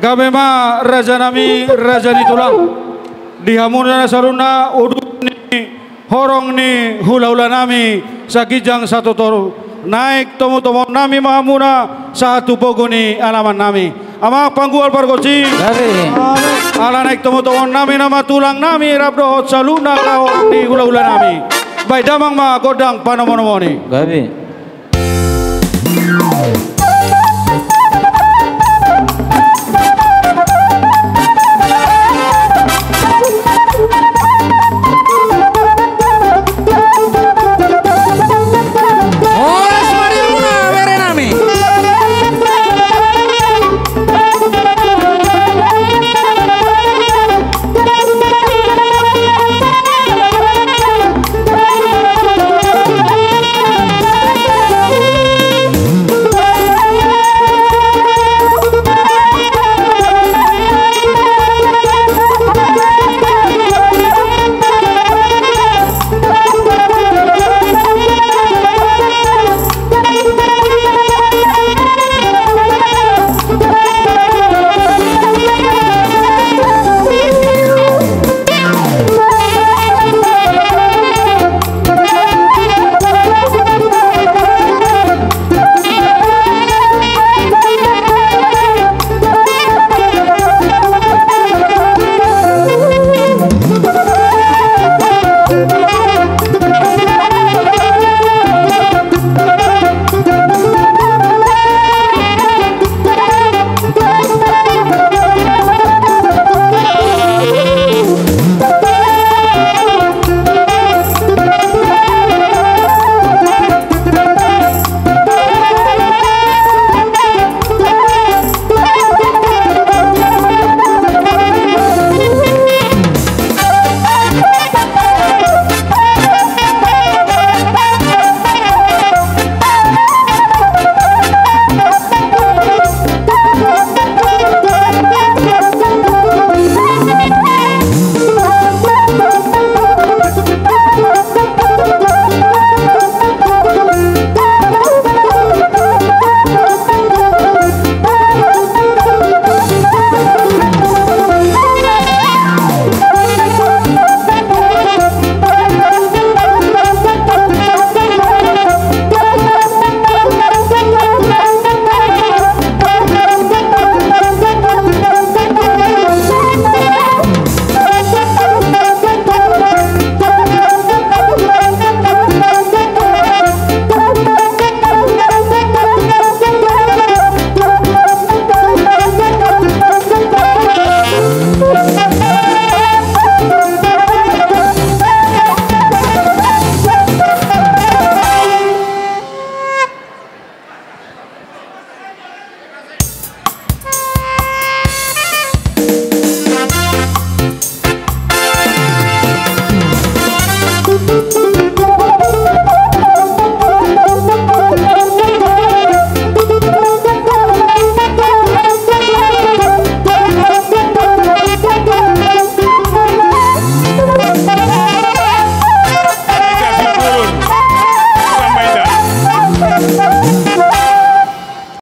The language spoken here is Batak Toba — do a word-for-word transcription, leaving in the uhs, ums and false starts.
Gabe ma raja nami, raja ni tulang. Di hamuna na saluhutna, udut ni horong ni hula-hula nami, saginjang satoru. Naeng tomo-tomohon nami ma hamuna, sahat tu pogu ni alaman nami. Amang panggual pargonsi. Gabe. Ala naeng tomo-tomohon nami nama tulang nami, rap dohot saluhutna laho ni hula-hula nami. Baen damang ma gondang panomo-nomon i. Gabe.